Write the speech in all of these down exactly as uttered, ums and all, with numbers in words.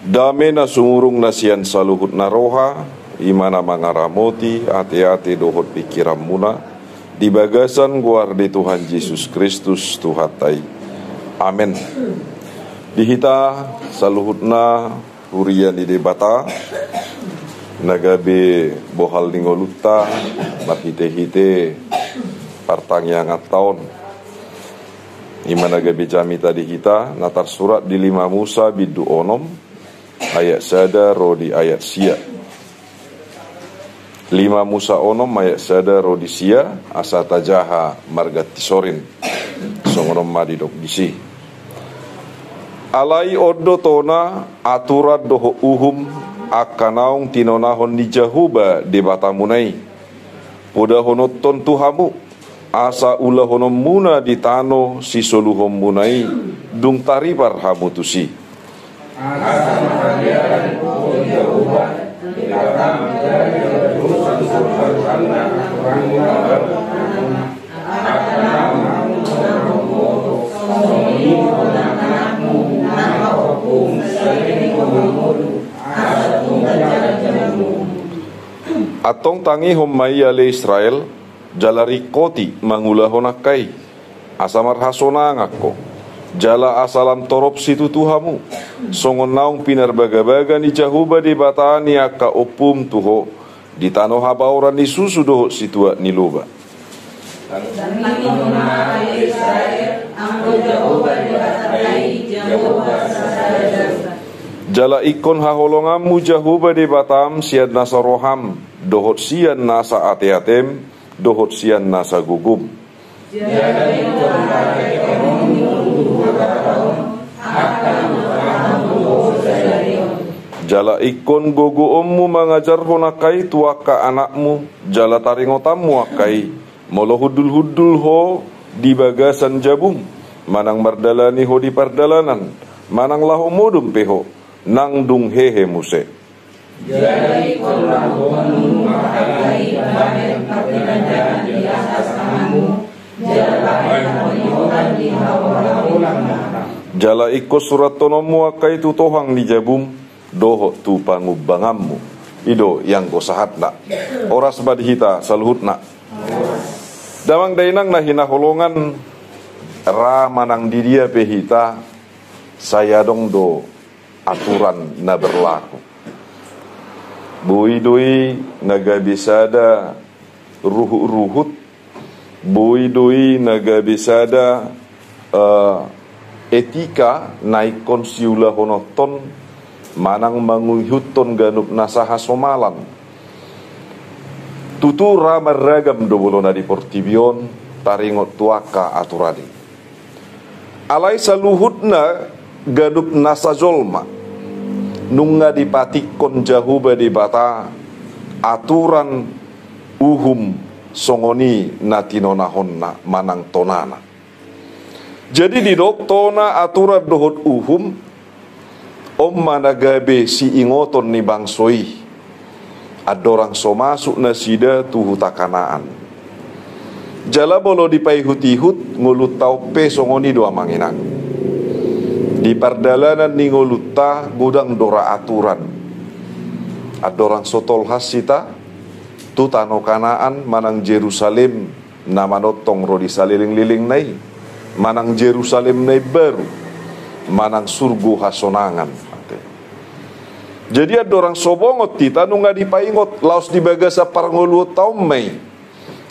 Dame na sumurung na sian saluhut na roha, i ma na mangaramoti ateate dohot pingkiranmuna, di bagasan goar ni Tuhan Jesus Kristus Tuhanta i. Amen. Di hita saluhutna huria ni Debata, na gabe bohal ni ngolunta marhitehite partangianganta on. I ma na gabe jamita di hita, na tarsurat di lima Musa bindu onom, ayat sada ro di ayat sia. Lima Musa onom ayat sada ro di sia, asa tajaha marganti sorin. Songon on ma didok disi. Alai on do tona aturan dohot uhum angka naung tinonahon ni Jahowa Debatamuna i, podahononhon tu hamu, asa ulahononmuna di tano sisoluhonmuna i, dung taripar hamu tusi. Asa marhadean ho di Jahowa, Debatam, jala jala dosa tu sorbanganna, angka na mangulahon ho, songon i do nang anakmu, nang na ompung, saleleng ho mangolu, asa tung ganjang jabum. Antong tangihon ma i ale Israel, jala ringkoti mangulahon angka i, asa marhasonangan ho, jala asa lam torop situtu hamu, songon naung pinarbagabaga ni Jahowa Debata ni angka ompum tu ho, di tano habaoran ni susu dohot situak ni loba. Tangihon ma ale Israel, anggo Jahowa Debatanta i, Jahowa sasada-sada. Jala ingkon haholonganmu Jahowa Debatam sian nasa roham, dohot sian nasa ateatem, dohot sian nasa gogom. Jala ingkon haheheonmu tu hata on, angka na hupatahon ho sadari on. Jala ingkon gogoonmu mangajarhon angka i tu angka anakmu, jala taringotanmu angka i, molo hundulhundul ho di bagasan jabum, manang mardalani ho di pardalanan, manang laho modom pe ho, nang dung hehe muse. Jala ingkon lahohonmu ma angka i bahen partinandangan di atas tanganmu, jala bahen parningotan di haholangmu. Jala ingkon surathononmu angka i tu tohang ni jabum, dohot tu pangumbanganmu. I do ianggo sahatna. Horas ma di hita saluhutna. Damang dainang na hinaholongan, ra manang di dia pe hita, sai adong do aturan na berlaku. Boi do i na gabe sada ruhutruhut, boi do i na gabe sada, eh, etika na ingkon siulahononhon manang mangihuthon ganup nasa hasomalan. Tutu ra marragam do bolona di portibi on taringot tu angka aturan i. Alai saluhutna ganup nasa jolma nunga dipatikkon Jahowa Debata aturan, uhum, songon i na tinonahonna manang tonana. Jadi didok tona, aturan dohot uhum, on ma na gabe siingoton ni bangso i andorang so masuk nasida tu huta Kanaan. Jala molo dipaihutihut, ngolunta on pe songon i do, amang inang. Di pardalanan ni ngolunta godang do ra aturan. Andorang so tolhas hita tu tano Kanaan manang Jerusalem, na manongtong ro di salelenglelengna i, manang Jerusalem na imbaru, manang surgo hasonangan. Jadi andorang so bongot hita, nunga dipaingot laos di bagasan parngoluonta on ma i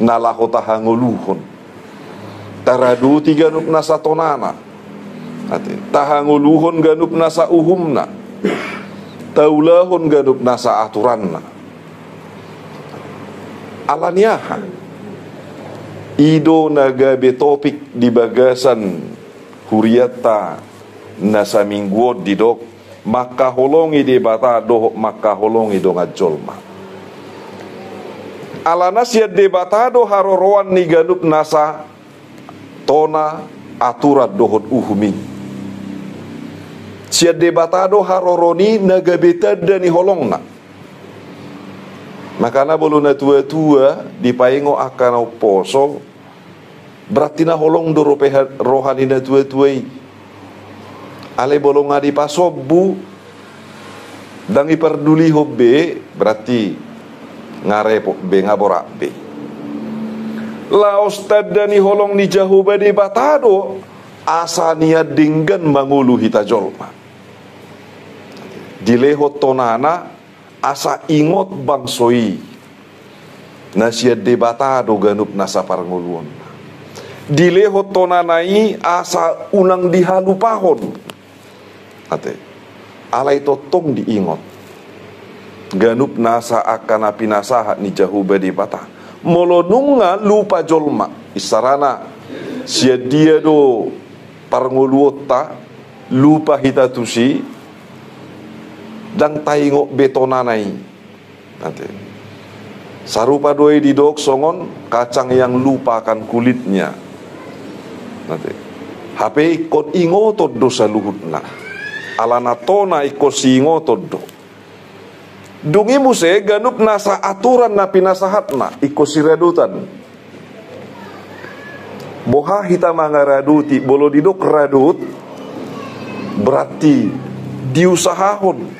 na laho tahangoluhon. Taradoti ganup nasa tonana. Ate, tahangoluhon ganup nasa uhumna. Taulahon ganup nasa aturanna. Ala ni aha? I do na gabe topik di bagasan hurianta na saminggu on, didok mangkaholongi Debata dohot mangkaholongi dongan jolma. Alana sian Debata do haroroan ni ganup nasa tona, aturan dohot uhum i. Sian Debata do haroroan i na gabe tanda ni holongna. Makana molo natuatua dipaingot angka na umposo, berarti na holong do rope ha-, roha ni natuatua i. Alai molo nga dipasombu, Ndang ipardulihon be, berarti nga repot be, nga borat be. Laos tanda ni holong ni Jahowa Debata do, asa nian denggan mangolu hita jolma. Dilehon tonana, asa ingot bangso i na sian Debata do ganup nasa parngoluonna. Dilehon tonana i asa unang dihalupahon. Ate. Alai tongtong diingot ganup nasa angka na pinasahat ni Jahowa Debata. Molo nunga lupa jolma, isarana, sian dia do parngoluonta, lupa hita tusi, ndang taingot be tonana i. Ate. Sarupa do i didok songon kacang yang lupa akan kulitnya. Ate. Hape ingkon ingoton do saluhutna. Alana tona ingkon siingoton do. Dung i muse ganup nasa aturan na pinasahatna ingkon siradotan. Boha hita mangaradoti, molo didok radot, berarti diusahahon.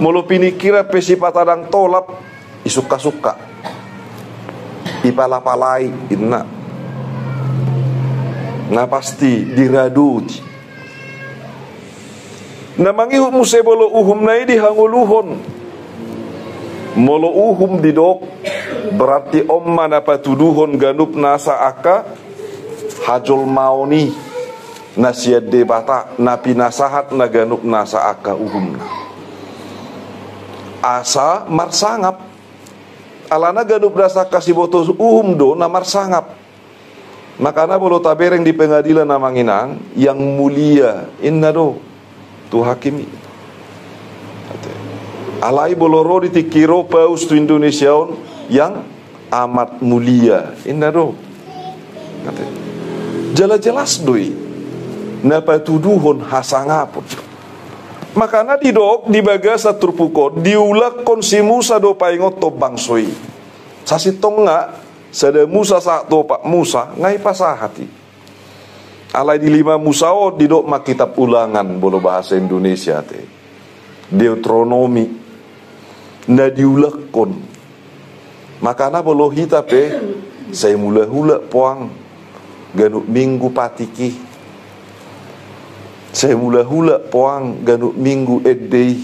Molo piningkiran pe sipata ndang tolap, isungka-sungka. Ipala-palai, inna. Na pasti diradoti. Na mangihut muse molo uhumna i dihangoluhon. Molo uhum didok, berarti on ma na patuduhon ganup nasa angka hajolmaon i na sian Debata, na pinasahat na ganup nasa angka uhumna. Asa marsangap. Alana ganup nasa angka siboto uhum do na marsangap. Makana molo tabereng di pengadilan, amang inang, yang mulia, inna do tu hakim i. Ate. Alai molo ro di tingki ro paus tu Indonesia on, yang amat mulia, inna do. Ate. Jala jelas do i na patuduhon hasangapon. Makana didok di bagasan turpuk on, diulakhon si Musa do paingothon bangso i. Sasintongna, sada Musa sahat tu opat Musa, nga ipasahat i. Alai di lima Musa on didok ma kitab Ulangan, molo bahasa Indonesia te, Deuteronomi, na diulakhon. Makana molo hita pe, sai mulahula poang ganup minggu patik i. Sai mulahula poang ganup minggu ende i.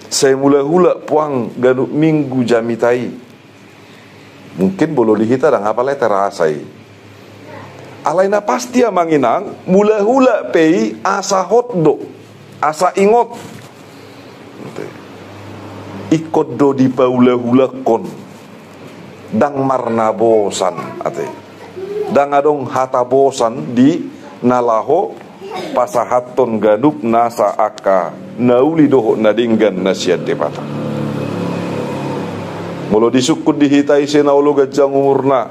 Sai mulahula poang ganup minggu jamita i. Mungkin molo di hita ndang apala terasa i. Alai na pasti, amang inang, mulahula pe i asa hot do, asa ingot. Ingkon do dipaulahulakhon. Ndang marnabosan, ate. Ndang adong hata bosan di na laho pasahathon ganup nasa angka na uli dohot na denggan na sian Debata. Molo disungkun di hita ise na olo ganjang umurna,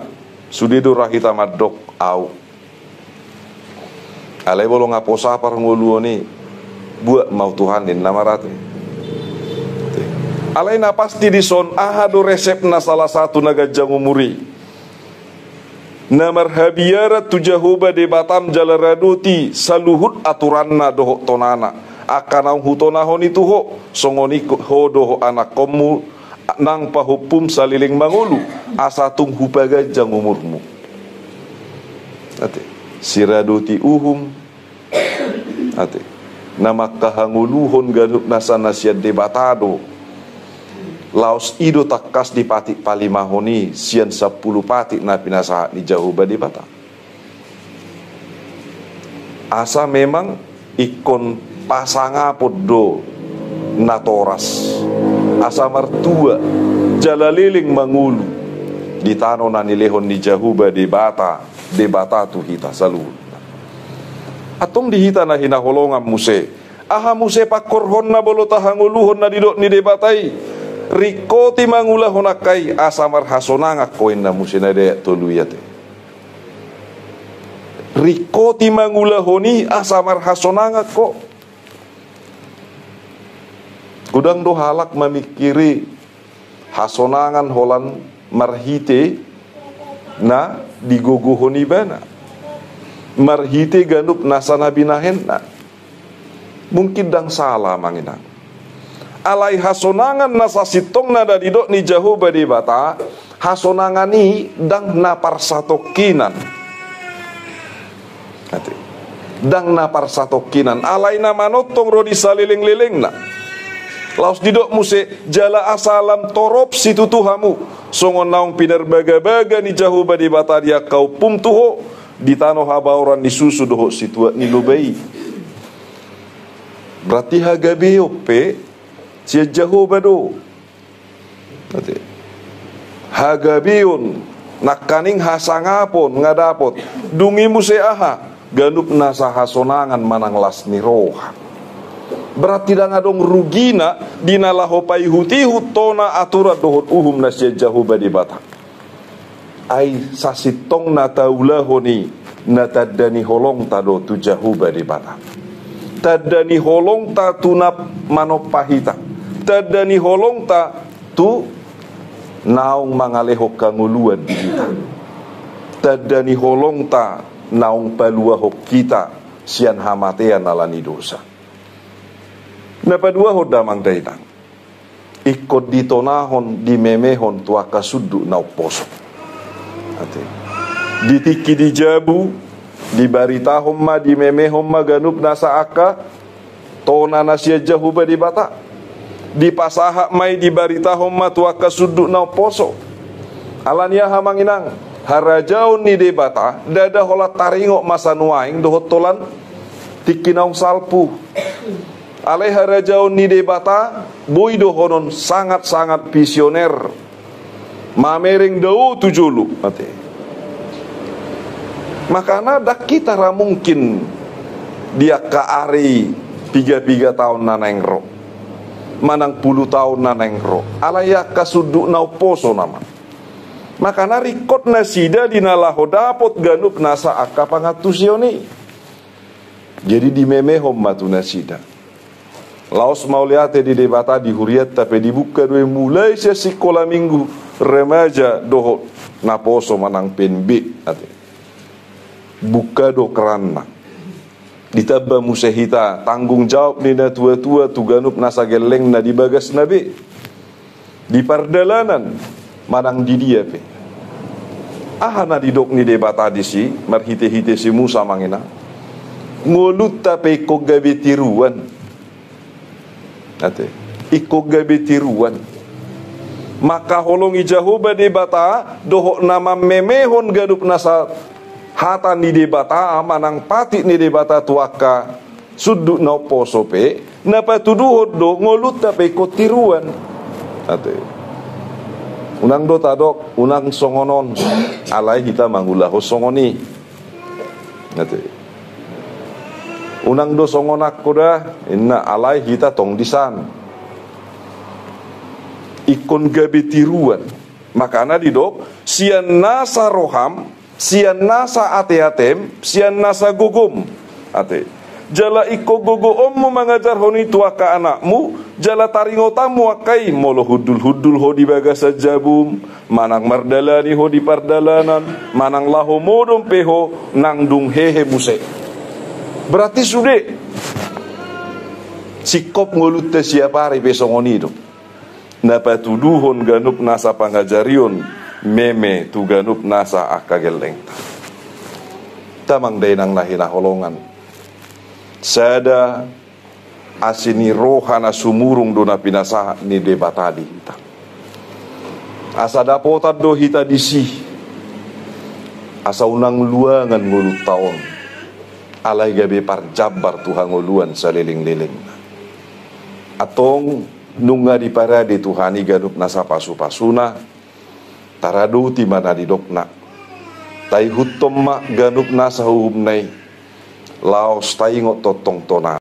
sude do ra hita mandok, au. Alai molo nga posa parngoluon i, buat ma au Tuhan, ninna ma ra te. Alai na pasti dison, aha do resepna salah satu na ganjang umur i? Na marhabiaran tu Jahowa Debatam jala radoti saluhut aturanna dohot tonana, angka naung hutonahon i tu ho, songon i ho dohot anakkonmu nang pahompum saleleng mangolu, asa tung hupaganjang umurmu. Ate, siradoti uhum, ate, na mangkahangoluhon ganup nasa na sian Debata do. Laos i do tangkas di patik palimahon i sian sampulu patik na pinasahat ni Jahowa Debata. Asa memang ingkon pasangapon do natoras, asa martua jala leleng mangolu di tano na nilehon ni Jahowa Debata, Debata tu hita saluhutna. Antong di hita na hinaholongan muse, aha muse pangkorhonna molo tahangoluhon na nidok ni Debata i? Ringkoti ma ngulahon angka i asa marhasonangan ho, inna muse na di ayat tolu i, ate. Ringkoti ma ngulahon i asa marhasonangan ho. Godang do halak mamingkiri hasonangan holan marhite na digogohon ibana, marhite ganup nasa na binahenna. Mungkin ndang sala, amang inang. Alai hasonangan na sasintongna na didok ni Jahowa Debata, hasonangan i ndang na parsatongkinan. Ate. Ndang na parsatongkinan. Alai na manongtong ro di salelenglelengna. Laos didok muse, jala asa lam torop situtu hamu. Songon naung pinarbagabaga ni Jahowa Debata di angka ompum tu ho, di tano habaoran ni susu dohot situak ni loba i. Berarti hagabeon pe sian Jahowa do. Ate. Hagabeon, nangkaning hasangapon nga dapot. Dung i muse aha? Ganup nasa hasonangan manang las ni roha. Berarti ndang adong rugina di na laho paihutihut tona, aturan dohot uhum na sian Jahowa Debata. Ai sasintongna taulahon i, na tanda ni holongta do tu Jahowa Debata. Tanda ni holongta tu na manompa hita. Tanda ni holongta tu naung mangalehon hangoluan di hita. Tanda ni holongta naung paluahon hita sian hamatean ala ni dosa. Na paduahon, damang dainang, ingkon ditonahon, dimemehon tu angka sundut na umposo. Ate. Di tingki di jabu, dibaritahon ma, dimemehon ma ganup nasa angka tona na sian Jahowa Debata. Dipasahat ma i, dibaritahon ma tu angka sundut na umposo. Ala ni aha, amang inang? Harajaon ni Debata ndada holan taringot masa nuaeng dohot holan tingki naung salpu. Alai harajaon ni Debata boi dohonon sangat-sangat visioner. Mamereng dao tu jolo, ate. Makana ndang hita ra mungkin di angka ari piga-piga taon na naeng ro, manang pulu taon na naeng ro. Alai angka sundut na umposo nama. Makana ringkot nasida di na laho dapot ganup nasa angka pangantusion i. Jadi dimemehon ma tu nasida. Laos mauliate di Debata, di hurianta pe dibuka do i mulai sian sikola minggu remaja dohot naposo manang P M B, ate. Buka do keranna. Ditamba muse hita tanggung jawab ni natuatua tu ganup nasa gellengna di bagasna be. Di pardalanan manang di dia pe. Aha na didok ni Debata disi marhitehite si Musa, amang inang? Ngolunta pe ingkon gabe tiruan. Ate, ingkon gabe tiruan. Mangkaholongi Jahowa Debata dohot na mamemehon ganup nasa hata ni Debata manang patik ni Debata tu angka sundut na umposo pe, na patuduhon do ngolunta pe ingkon tiruan. Ate. Unang do tadok, unang songon on, alai hita mangulahon songon i. Ate. Unang do songon angka da, inna, alai hita tong disan. Ingkon gabe tiruan. Makana didok, sian nasa roham, sian nasa ateatem, sian nasa gogom. Ate. Jala ingkon gogoonmu mangajarhon i tu angka anakmu, jala taringotanmu angka i, molo hundulhundul ho di bagasan jabum, manang mardalani ho di pardalanan, manang laho modom pe ho nang dung hehe muse. Berarti sude. Singkop ngolunta siap ari pe songon i do. Na patuduhon ganup nasa pangajarion meme tu ganup nasa angka gellengta. Damang dainang na hinaholongan. Sada asi ni roha na sumurung do na pinasahat ni Debata di hita. Asa dapotan do hita disi. Asa unang luangan ngolunta on. Alai gabe parjambar tu hangoluan salelenglelengna. Antong nunga diparade Tuhan i ganup nasa pasupasuna, taradoti ma na nidokna. Taihuthon ma ganup nasa uhumna i, laos taingot tongtong tona.